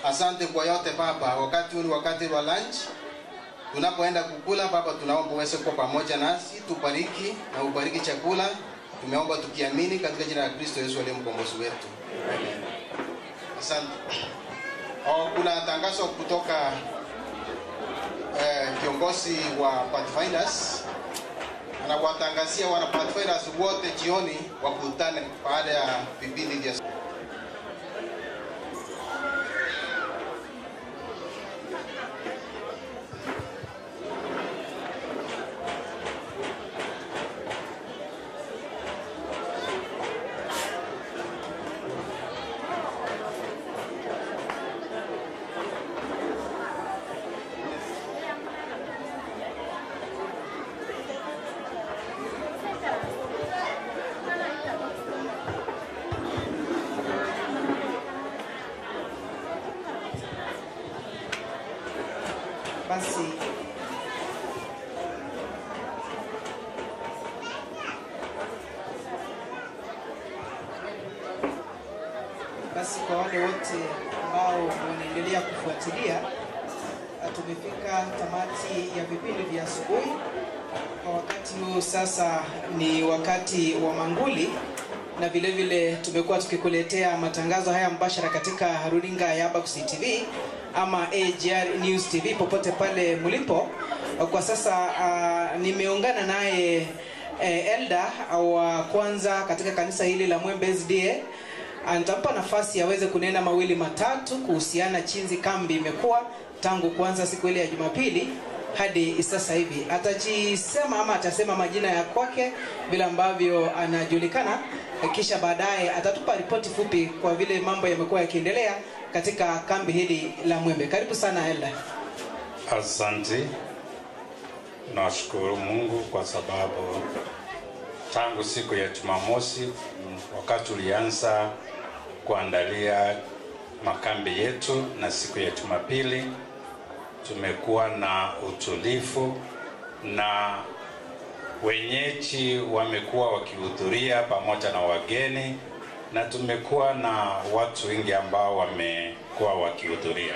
Asante kwa yote Baba. Wakati huu ni wakati wa lunch. Tunapoenda kukula Baba, tunaomba uweze kuwa pamoja nasi, tubariki na ubariki chakula. Tumeomba tukiamini katika jina la Kristo Yesu aliye mkombozi wetu. Amen. Asante. Kuna tangazo kutoka kiongozi wa Pathfinders. Anawatangazia wana Pathfinders wote jioni wakutane baada ya vipindi vya Basi kwa wale wote ambao wanaendelea kufuatilia, tumefika tamati ya vipindi vya asubuhi. Kwa wakati huu sasa ni wakati wa manguli, na vile vile tumekuwa tukikuletea matangazo haya mbashara katika runinga ya Abakusi TV ama AGR News TV popote pale mlipo. Kwa sasa nimeungana naye elder wa kwanza katika kanisa hili la Mwembe SDA. Nitampa nafasi aweze kunena mawili matatu kuhusiana chinzi kambi imekuwa tangu kuanza siku ile ya Jumapili hadi sasa hivi. Atajisema ama atasema majina ya kwake vile ambavyo anajulikana, kisha baadaye atatupa ripoti fupi kwa vile mambo yamekuwa yakiendelea katika kambi hili la Mwembe. Karibu sana Elda. Asante. Nashukuru Mungu kwa sababu tangu siku ya Jumamosi wakati tulianza kuandalia makambi yetu na siku ya Jumapili tumekuwa na utulivu na wenyeji wamekuwa wakihudhuria pamoja na wageni, na tumekuwa na watu wengi ambao wamekuwa wakihudhuria.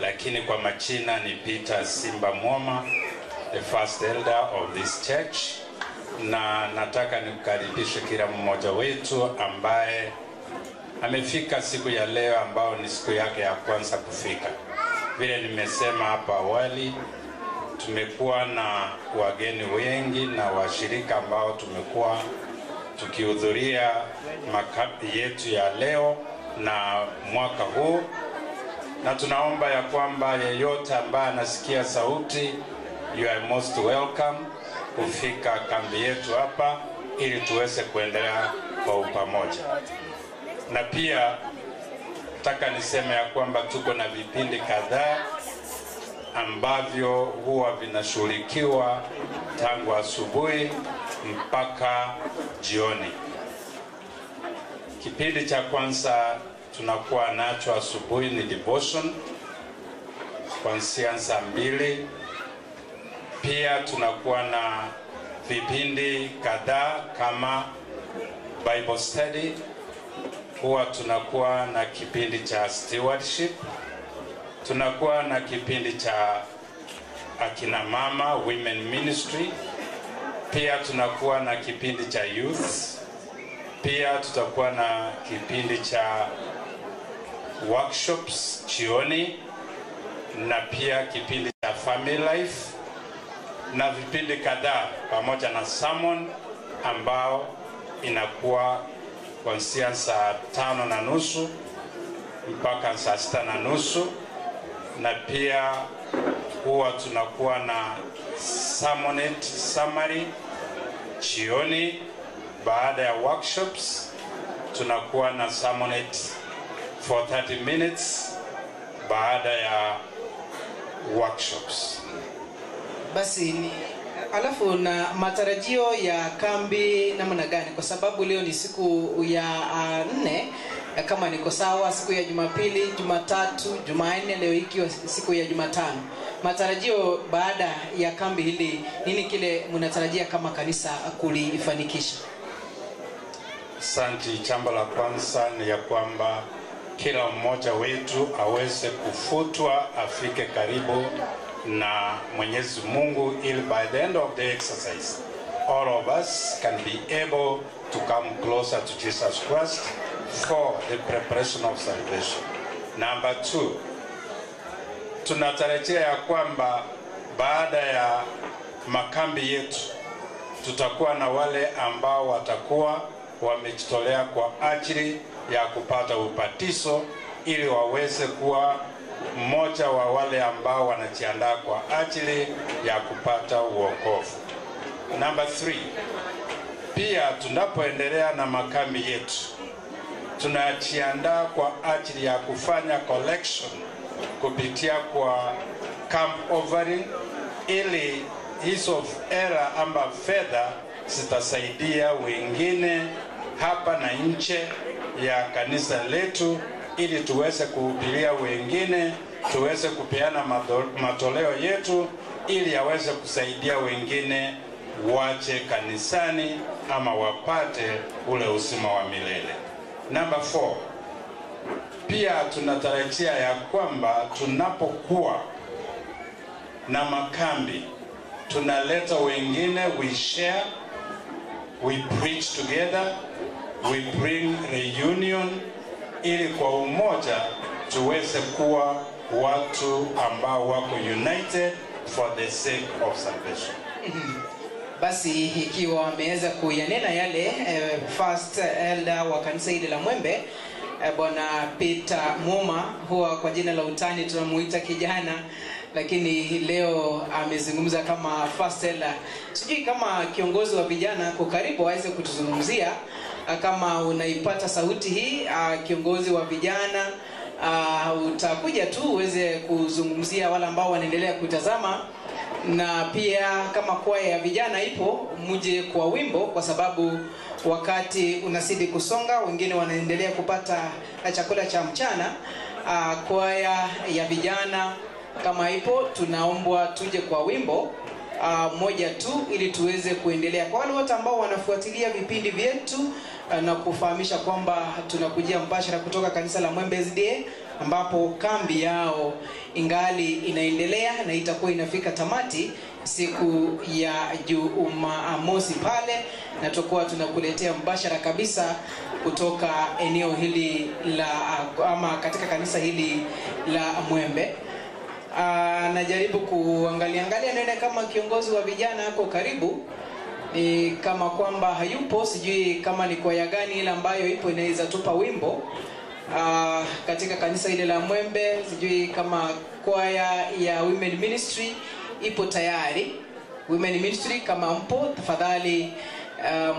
Lakini kwa majina ni Peter Simba Mwoma, the first elder of this church, na nataka nikukaribishe kila mmoja wetu ambaye amefika siku ya leo, ambao ni siku yake ya kwanza kufika. Vile nimesema hapa awali, tumekuwa na wageni wengi na washirika ambao tumekuwa tukihudhuria makambi yetu ya leo na mwaka huu, na tunaomba ya kwamba yeyote ambaye anasikia sauti, you are most welcome kufika kambi yetu hapa ili tuweze kuendelea kwa upamoja. Na pia nataka niseme ya kwamba tuko na vipindi kadhaa ambavyo huwa vinashughulikiwa tangu asubuhi mpaka jioni. Kipindi cha kwanza tunakuwa nacho asubuhi ni devotion kuanzia saa 2. Pia tunakuwa na vipindi kadhaa kama Bible study, huwa tunakuwa na kipindi cha stewardship, tunakuwa na kipindi cha akina mama women ministry, pia tunakuwa na kipindi cha youth, pia tutakuwa na kipindi cha workshops jioni, na pia kipindi cha family life na vipindi kadhaa pamoja na sermon ambao inakuwa kuanzia saa 5:30 mpaka saa 6:30. Na pia huwa tunakuwa na sermonette summary jioni. Baada ya workshops tunakuwa na sermonette for 30 minutes baada ya workshops. Basi ni alafu na matarajio ya kambi namna gani? Kwa sababu leo ni siku ya 4 kama niko sawa, siku ya Jumapili, Jumatatu, Jumanne, leo ikiwa siku ya Jumatano. Matarajio baada ya kambi hili, nini kile mnatarajia kama kanisa kulifanikisha? Asante. Jambo la kwanza ni ya kwamba kila mmoja wetu aweze kufutwa afike karibu na Mwenyezi Mungu, ili by the end of the exercise all of us can be able to come closer to Jesus Christ for the preparation of salvation. Number 2, tunatarajia ya kwamba baada ya makambi yetu tutakuwa na wale ambao watakuwa wamejitolea kwa ajili ya kupata ubatizo ili waweze kuwa mmoja wa wale ambao wanajiandaa kwa ajili ya kupata uokovu. Number 3, pia tunapoendelea na makambi yetu tunajiandaa kwa ajili ya kufanya collection kupitia kwa camp offering, ili hizo hela ama fedha zitasaidia wengine hapa na nje ya kanisa letu, ili tuweze kuhubiria wengine, tuweze kupeana matoleo yetu ili yaweze kusaidia wengine wache kanisani ama wapate ule uzima wa milele. Number 4, pia tunatarajia ya kwamba tunapokuwa na makambi tunaleta wengine, we share, we preach together, We bring reunion ili kwa umoja tuweze kuwa watu ambao wako united for the sake of salvation. Basi ikiwa ameweza kuyanena yale first elder wa kanisa hili la Mwembe, Bwana Peter Mwoma, huwa kwa jina la utani tunamuita kijana, lakini leo amezungumza kama first elder. Sijui kama kiongozi wa vijana kwa karibu aweze kutuzungumzia kama unaipata sauti hii, kiongozi wa vijana, utakuja tu uweze kuzungumzia wale ambao wanaendelea kutazama, na pia kama kwaya ya vijana ipo, muje kwa wimbo, kwa sababu wakati unazidi kusonga, wengine wanaendelea kupata chakula cha mchana. Kwaya ya vijana kama ipo, tunaombwa tuje kwa wimbo moja tu ili tuweze kuendelea. Kwa wale wote ambao wanafuatilia vipindi vyetu na kufahamisha kwamba tunakujia mbashara kutoka kanisa la Mwembe SDA, ambapo kambi yao ingali inaendelea na itakuwa inafika tamati siku ya Jumamosi pale, na tutakuwa tunakuletea mbashara kabisa kutoka eneo hili la ama katika kanisa hili la Mwembe. Najaribu kuangalia angalia nione kama kiongozi wa vijana ako karibu, ni kama kwamba hayupo, sijui kama ni kwaya gani ile ambayo ipo inaweza tupa wimbo katika kanisa ile la Mwembe. Sijui kama kwaya ya Women Ministry ipo tayari. Women Ministry kama mpo, tafadhali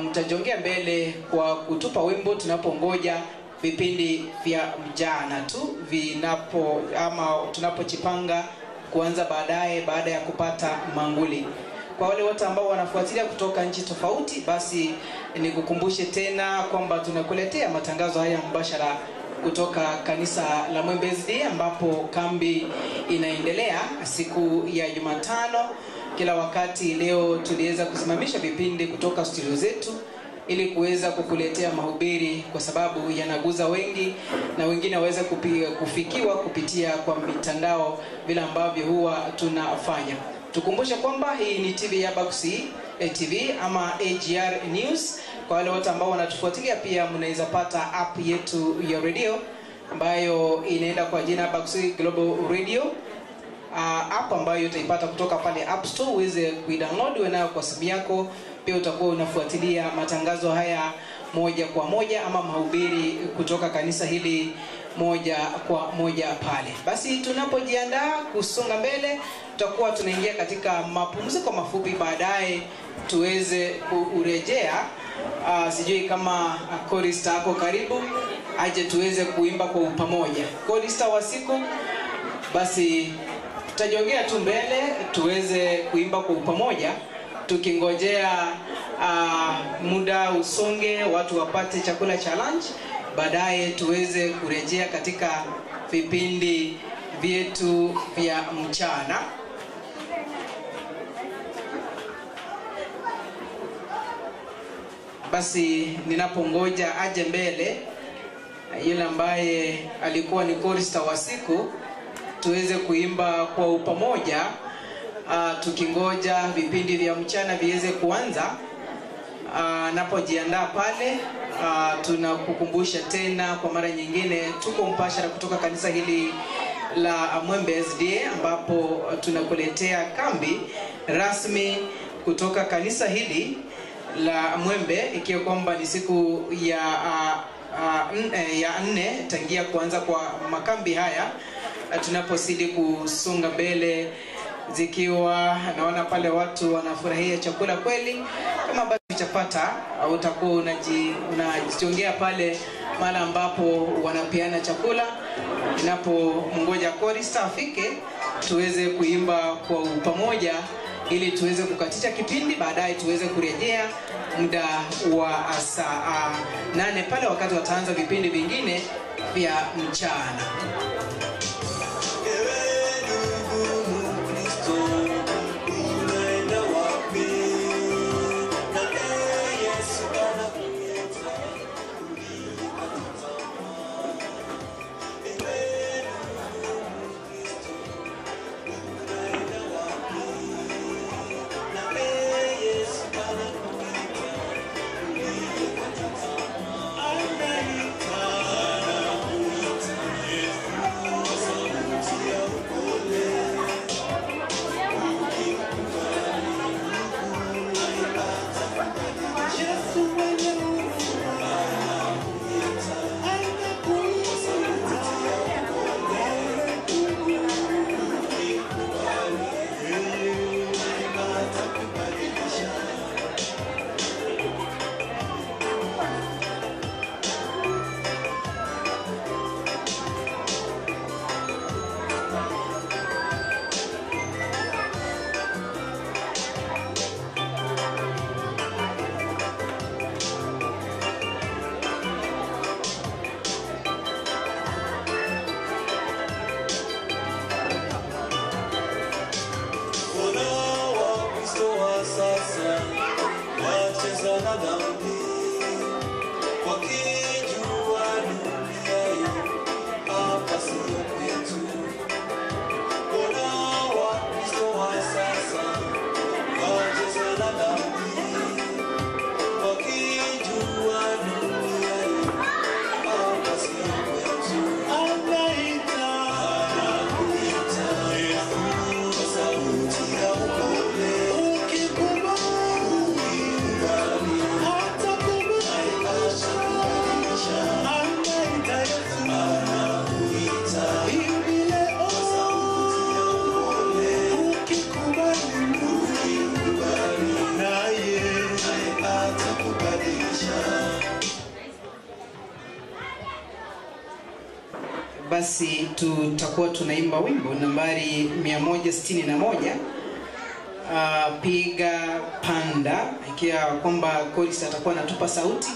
mtajongea mbele kwa kutupa wimbo tunapongoja vipindi vya mjana tu vinapo ama tunapojipanga kuanza baadaye baada ya kupata manguli. Kwa wale wote ambao wanafuatilia kutoka nchi tofauti, basi nikukumbushe tena kwamba tunakuletea matangazo haya mbashara kutoka kanisa la Mwembe SDA, ambapo kambi inaendelea siku ya Jumatano kila wakati. Leo tuliweza kusimamisha vipindi kutoka studio zetu ili kuweza kukuletea mahubiri, kwa sababu yanaguza wengi na wengine waweze kufikiwa kupitia kwa mitandao vile ambavyo huwa tunafanya. Tukumbushe kwamba hii ni TV ya Bakusi TV ama AGR News. Kwa wale wote ambao wanatufuatilia pia, mnaweza pata app yetu ya radio ambayo inaenda kwa jina Bakusi Global Radio. App ambayo utaipata kutoka pale App Store, uweze kuidownload uwe nayo kwa simu yako. Pia utakuwa unafuatilia matangazo haya moja kwa moja ama mahubiri kutoka kanisa hili moja kwa moja pale. Basi tunapojiandaa kusonga mbele, tutakuwa tunaingia katika mapumziko mafupi, baadaye tuweze kurejea. Sijui kama chorista ako karibu aje tuweze kuimba kwa pamoja. Chorista wa siku, basi tutajongea tu mbele tuweze kuimba kwa pamoja, tukingojea muda usonge, watu wapate chakula cha lunch, baadaye tuweze kurejea katika vipindi vyetu vya mchana. Basi ninapongoja aje mbele yule ambaye alikuwa ni chorista wa siku, tuweze kuimba kwa pamoja, tukingoja vipindi vya mchana viweze kuanza. Napojiandaa pale, tunakukumbusha tena kwa mara nyingine, tuko mpashara kutoka kanisa hili la Mwembe SDA, ambapo tunakuletea kambi rasmi kutoka kanisa hili la Mwembe, ikiwa kwamba ni siku ya ya nne tangia kuanza kwa makambi haya. Tunapozidi kusonga mbele, zikiwa naona pale watu wanafurahia chakula kweli. Kama bado hujapata, utakuwa unajongea pale mahali ambapo wanapeana chakula. Inapomngoja chorista afike, tuweze kuimba kwa pamoja ili tuweze kukatisha kipindi, baadaye tuweze kurejea muda wa saa 8 pale wakati wataanza vipindi vingine vya mchana. Ewe ndugu Mkristo, unaenda wapi? Na Yesu anakuita, ulikata tamaa. Ewe ndugu Mkristo, unaenda wapi? Na Yesu anakuita, ulikata tamaa. na dhambi, wakijua dunia hii hapa sio kwetu. Mbona Wakristo wa sasa wacheza na dhambi, wakijua dunia hii hapa sio kwetu. Anaita, anakuita kwa sauti ya upole, ukikubali atakubadilisha. Anaita Yesu, anakuita kwa sauti ya upole, ukikubali naye atakubadilisha. Basi tutakuwa tunaimba wimbo nambari 161, piga panda, ikiwa kwamba chorus atakuwa anatupa sauti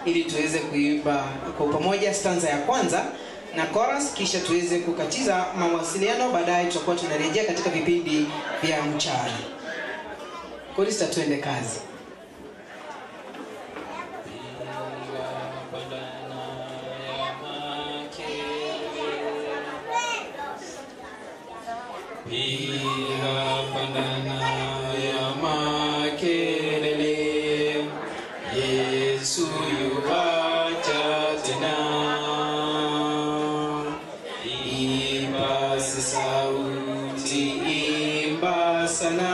ili tuweze kuimba kwa pamoja stanza ya kwanza na chorus, kisha tuweze kukatiza mawasiliano. Baadaye tutakuwa tunarejea katika vipindi vya mchana. Chorus, tuende kazi. Piga pandana ya makelele, Yesu yuaja tena. Ipase sauti, imba sana,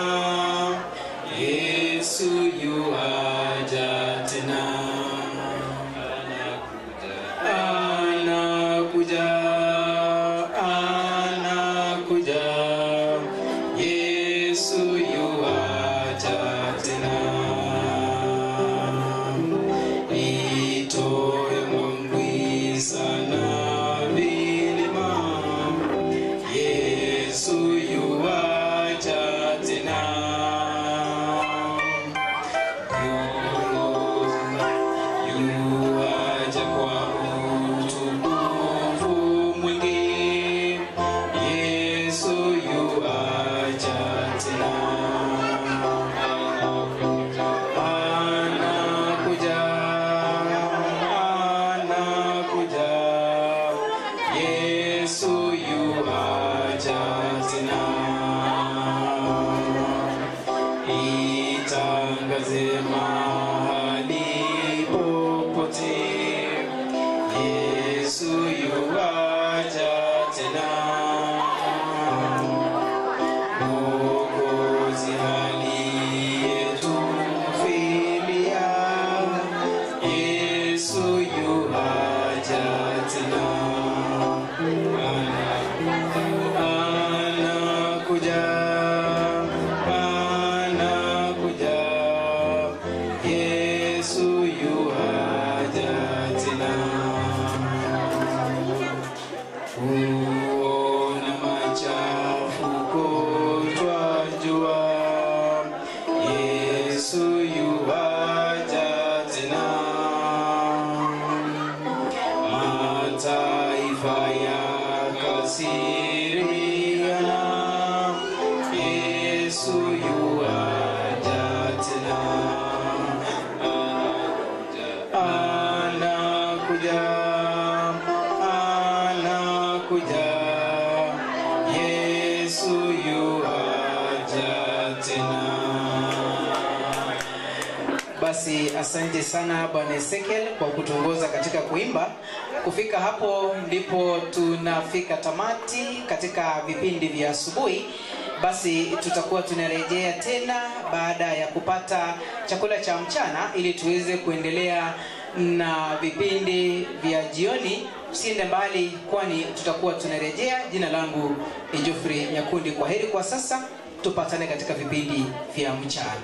Yesu yuaja tena. Anakuja, anakuja, Yesu yuaja tena. Itoe mwangwi sana milima, Yesu yuaja tena. Yuaja kwa utukufu mwingi, Yesu yuaja tena. Anakuja, anakuja, Yesu yuaja tena. Itangaze mahali popote, Yesu yuaja tena. Mwokozi aliyetufilia, Yesu yuaja tena. Anakuja, anakuja, Yesu yuaja tena. Kuona machafuko twajua, Yesu yuaja tena. Mataifa yakasiriana, Yesu yuaja tena. Anakuja, anakuja, Yesu yuaja tena. Basi asante sana Bwana Ezekiel kwa kutuongoza katika kuimba. Kufika hapo ndipo tunafika tamati katika vipindi vya asubuhi. Basi tutakuwa tunarejea tena baada ya kupata chakula cha mchana ili tuweze kuendelea na vipindi vya jioni. Usiende mbali, kwani tutakuwa tunarejea. Jina langu ni Geoffrey Nyakundi. Kwa heri kwa sasa, tupatane katika vipindi vya mchana.